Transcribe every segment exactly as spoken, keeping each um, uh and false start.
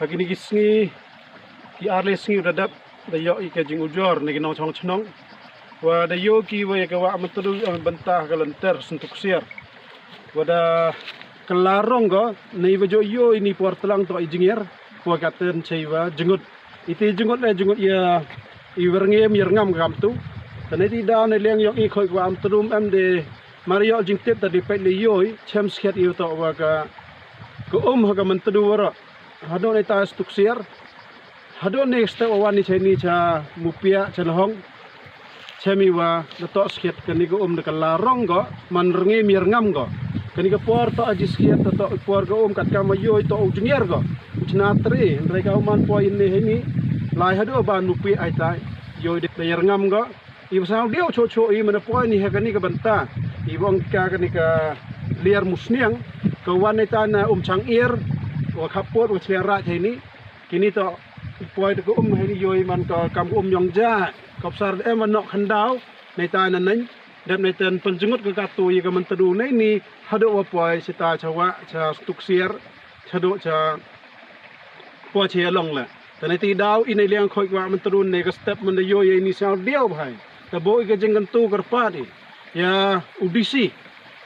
Kini ki sngi, ki ar le sngi wa da dep, da yoh i ka jingujor na ki nongchong chnong. Wa da yoh ki wa ya ka wah Myntdu, eh, bynta ka lynter Sntuksiar. Wa da kylla rong ko, nei wa jooh yoh i ni por tlang toh i jngiar, wa ka ten chei wa jngut. Iti jngut le jngut ya i wa rngem ya rngam ka kamtu. Te nei ti daw nei liang yong i khoi ka wah Myntdu em de mar yoh jingtip ta di peit le yoh i, chem skhiat i wa toh wa ka, ka um ha ka Myntdu waroh. Hadooh nei ta Sntuksiar. Hadooh nei step wa wan i chei ni cha Mupiah, cha Lahong. Chem i wa da toh skhiat kani ka um da kylla rong ko, man rngem ya rngam ko. Kani ka por toh aji skhiat, da toh por ka um katkam wa yoh i toh u jngiar ko. U chna tre, hynrei ka um man poi i ne hei ni. Lai hadooh ban Mupiah ai tai. Yoh i da ya rngam ko. I wa sñiaw diaw choh choh i man poi ni ha kani ka bynta. I wa ong ka kani ka liar musniang. Ka wan nei ta na um chang ir. Wa khapot wa chliar raj hei ni. Kini toh poi da ka um hei ni yoh i man ka kam ka um yong ja. Ka psar em wa noh khyndaw. Nei ta na neng. Dep nei ten pynjngut ka katu ya ka Myntdu nei ni. Hadooh wa poi sita cha wah, cha Sntuksiar. Hadooh cha poi cha Yalong le. Te nei ti daw i nei liang khoi ka wah Myntdu nei ka step man da yoh ya i ni sñiaw diaw bha i. Te booh i ka jingkyntu kyrpad i ya u D C,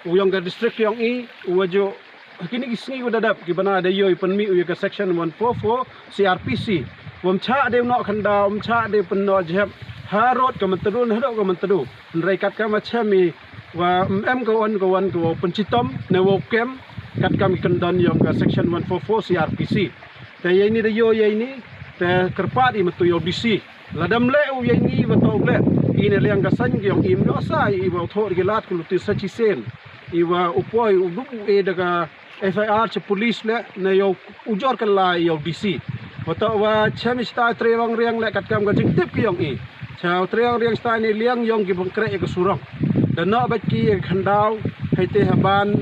u yong ka district yong i, u wa jooh, ha kini ki sngi wa da dep, ki bana da yoh i pynmih u ya ka section one four four C R P C. Wam chah de u noh khyndaw, wam chah de pynnoh jhep, harud ka Myntdu, hadooh ka Myntdu. Hynrei katkam wa chem i wa em ka wan, ka wan ka wow pynchitom, ne wow kem, katkam i kyndon yong ka section one four four C R P C. Te ya i ni da yoh ya i ni, te kyrpad i matu ya u D C. Lada em le u ya i ni wa toh u le, i ne liang ka sañ ki yong i em yoh sa i wa u thoh ki lad ka luti sa chi sen. I wa u poi u dup u e da ka F I R cha police le, ne yow ujor ka lai yow D C. Wa toh wa chem i stai tre wang riang le katkam ka jingtip ki yong i. Cha tre wang riang stai ni liang yong ki bang kreh ka surok. Da noh bait ki ya ka khyndaw, hei te ha ban,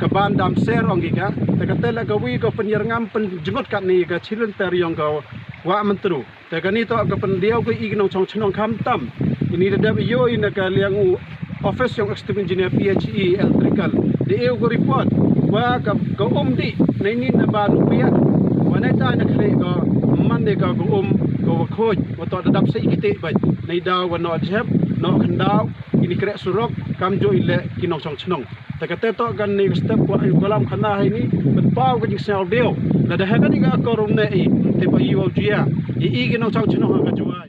ka ban dam ser ong ki ka. Te ka te la ka wi ka pynjngut kat ni ka chi lynter yong ka wah Myntdu. Te kani toh ka pyndiaw ka i ki nongchong chnong khamtam. I ni da dep yoh i na ka liang u office yong executive engineer P H E electrical. Da e u ka report wa ka, ka um di, nei ni na ban u pia. Wa nei ta na khlei ka man de ka, ka um, ka wa khoj, wa toh da dap sa i ki te bait. Nei daw wa noh jhep, noh khyndaw, i ni kreh surok, kam jooh i le ki nongchong chnong. Te ka te toh kani ka step wa i kolam khana hei ni, pynpaw ka jingsñiaw diaw. Lada ha kani ka akor um ne i, te pa i wow jia. I, i ki nongchong chnong ha